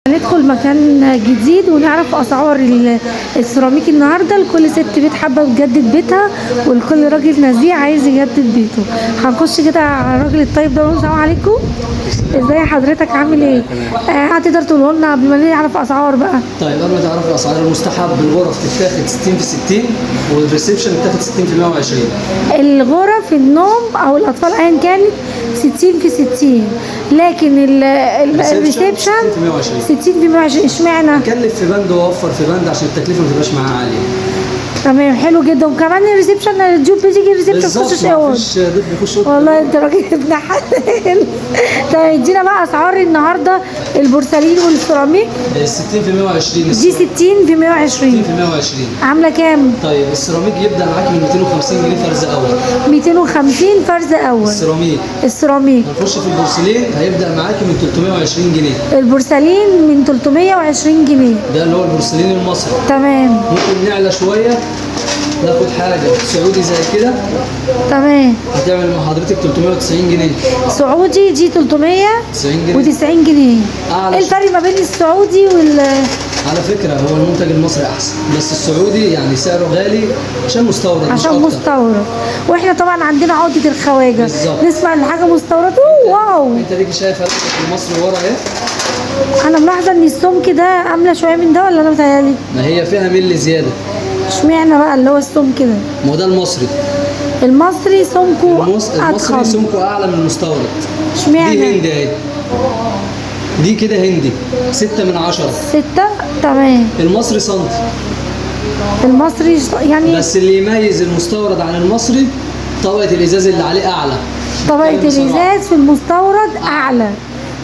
ندخل مكان جديد ونعرف اسعار السيراميك النهارده لكل ست بيت حابة تجدد بيتها، ولكل راجل نزيه عايز يجدد بيته. هنخش كده على الراجل الطيب ده ونقول السلام عليكم. ازاي حضرتك، عامل ايه؟ هتقدر تقول لنا قبل ما نعرف اسعار بقى؟ طيب، قبل ما تعرف الاسعار، المستحب الغرف تتاخد 60 في 60، وال reception تتاخد 60 في 120. الغرف النوم او الاطفال ايا كانت 60 في 60، لكن ال reception 60 في 120. 60 في 120، اشمعنى؟ كلف في بند ووفر في بند عشان التكلفة ما تبقاش معاها عالية. تمام، حلو جدا. وكمان ال reception، الضيوف بتيجي ال reception بالظبط، تخشش ما اوض. فيش ضيف بيخش أوضة. والله انت راجل ابن حلال. طيب، ادينا بقى اسعار النهارده البورسلين والسيراميك. 60 في 120. دي 60 في 120. 60 في 120. عامله كام؟ طيب، السيراميك يبدا معاك من 250 جنيه فرز اول. 250 فرز اول. السيراميك. السيراميك. هنخش في البورسلين، هيبدا معاك من 320 جنيه. البورسلين من 320 جنيه. ده اللي هو البورسلين المصري. تمام. ممكن نعلى شويه، ناخد حاجة سعودي زي كده. تمام. هتعمل مع حضرتك 390 جنيه. سعودي دي 390 90 جنيه. جنيه. أعلى. ايه الفرق ما بين السعودي وال على فكرة هو المنتج المصري أحسن، بس السعودي يعني سعره غالي عشان مستورد، مش عشان أكتر. مستورد، واحنا طبعا عندنا عقدة الخواجة. بالظبط. نسمع ان حاجة مستوردة، أوه، wow. أنت ليك شايف المصري ورا إيه؟ انا ملاحظة ان السمك ده عاملة شوية من ده، ولا انا متهيألي؟ ما هي فيها ملي زيادة. اشمعنى بقى اللي هو السمك ده؟ ما هو ده المصري. المصري سمكة المصري اتخن. سمكة أعلى من المستورد. دي اشمعنى؟ هندي أهي، دي كده هندي 6 من 10. 6، تمام. المصري سنتي. المصري يعني بس اللي يميز المستورد عن المصري طبقة الإزاز اللي عليه أعلى. طبقة بتكلم بسرعة. الازاز في المستورد اعلى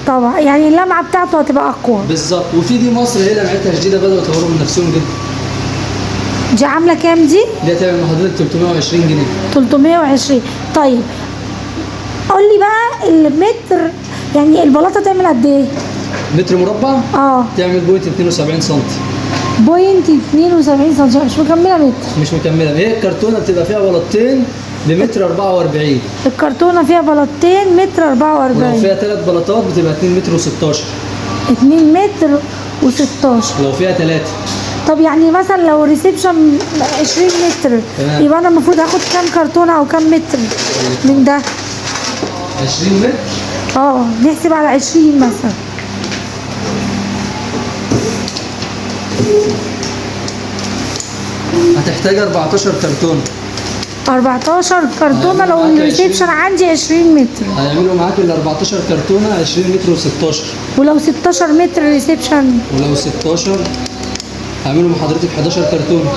طبعا، يعني اللمعة بتاعته هتبقى اقوى. بالظبط، وفي دي مصر هي لمعتها شديدة، بدأوا يطوروا من نفسهم جدا. دي عاملة كام دي؟ دي هتعمل مع حضرتك 320 جنيه. 320. طيب، قول لي بقى المتر، يعني البلاطه تعمل قد ايه؟ متر مربع؟ اه. تعمل point 72 سم. point 72 سم، مش مكملة متر. مش مكمله. هي الكرتونه بتبقى فيها بلاطتين بمتر 44. الكرتونه فيها بلاطتين متر ولو 44. فيها ثلاث بلاطات بتبقى 2 متر و16. 2 متر و16. لو فيها ثلاثة. طب يعني مثلا لو reception 20 متر، تمام. يبقى انا المفروض اخد كام كرتونة او كام متر من ده؟ 20 متر. اه، نحسب على 20 مثلا. هتحتاج 14 كرتونة. 14 كرتونة لو معاك ال reception 20. عندي 20 متر. هيعملوا معاك ال 14 كرتونة 20 متر و16. ولو 16 متر reception؟ ولو 16 هيعملوا مع حضرتك 11 كرتونة.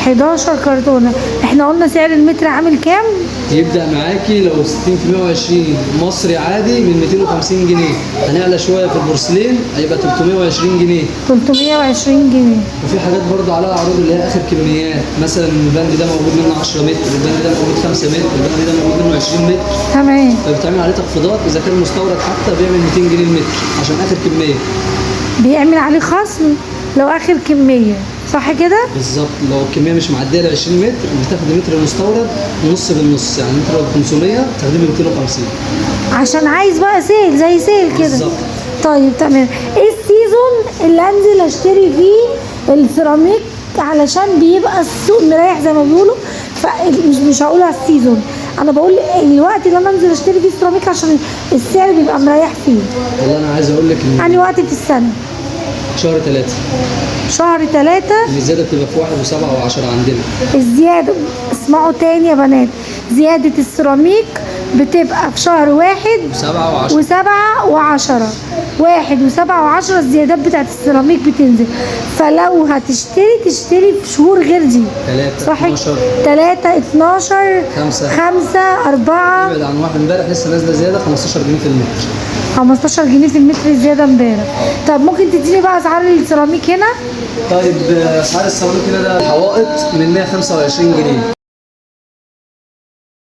11 كرتونة. احنا قلنا سعر المتر عامل كام؟ يبدأ معاكي لو 60 في 120 مصري عادي من 250 جنيه، هنعلى شوية في البورسلين هيبقى 320 جنيه. 320 جنيه. وفي حاجات برضه عليها عروض اللي هي اخر كميات، مثلا البند ده موجود منه 10 متر، البند ده موجود 5 متر، البند ده موجود منه 20 متر. تمام. فبتعمل عليه تخفيضات، اذا كان مستورد حتى بيعمل 200 جنيه المتر عشان اخر كميه. بيعمل عليه خصم لو اخر كمية، صح كده؟ بالظبط، لو الكمية مش معدية ل 20 متر بتاخد متر المستورد نص بالنص، يعني متر ب 500 تاخديه ب 250. عشان عايز بقى sale، زي sale كده. بالظبط. طيب تمام. ايه ال season اللي انزل اشتري فيه السيراميك؟ علشان بيبقى السوق مريح زي ما بيقولوا. فمش مش هقول على ال season، انا بقول الوقت اللي انا انزل اشتري فيه سيراميك عشان السعر بيبقى مريح فيه. والله انا عايز اقول لك ان يعني وقت في السنة؟ شهر 3. شهر 3. الزيادة بتبقى في 1 و7 و10 عندنا. الزيادة، اسمعوا تاني يا بنات، زيادة السيراميك بتبقى في شهر 1 7 و10. و7 و10، 1 و7 و10 الزيادات بتاعت السيراميك بتنزل. فلو هتشتري تشتري في شهور غير دي. 3. صح. 12. 3، 12. 5. 5، 4. ابعد عن واحد، امبارح لسه نازله زيادة 15 جنيه في المتر. 15 جنيه في المتر زيادة امبارح. طب ممكن تديني بقى اسعار السيراميك هنا؟ طيب، اسعار السيراميك هنا، ده الحوائط من 125 جنيه.